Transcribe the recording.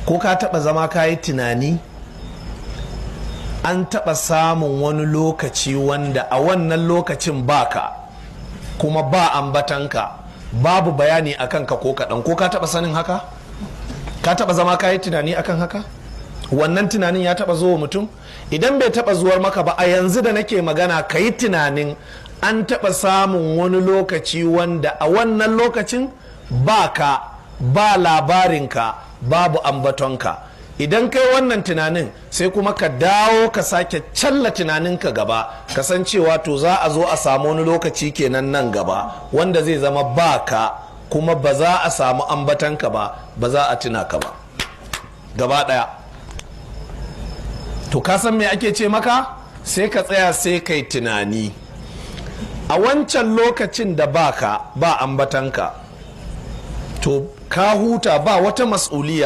Ko ka taɓa zama ka yi tunani an taɓa samun wani lokaci wanda a wannan lokacin baka, kuma ba ambatanka, babu bayani akan ka ko kaɗan? Ko ka taɓa sanin haka? Ka taɓa zama ka yi tunani akan haka? Wannan tunanin ya taɓa zuwa mutum? Idan bai taɓa zuwar maka ba, a yanzu da nake magana, ka yi tunanin an taɓa samun wani lokaci wanda a wannan lokacin ba ka, ba labarinka, babu ambatonka. Idan kai wannan tunanin, sai kuma ka dawo ka sake challa tunaninka gaba, kasancewa to za a zo a samu wani lokaci kenan nan gaba wanda zai zama ba ka, kuma ba za a samu ambatonka ba, ba za a tuna ka ba gaba daya. To, ka san me ake ce maka? Sai ka tsaya, sai kai tunani a wancan lokacin da baka, ba ambatanka, to ka huta, ba wata mas'uliya.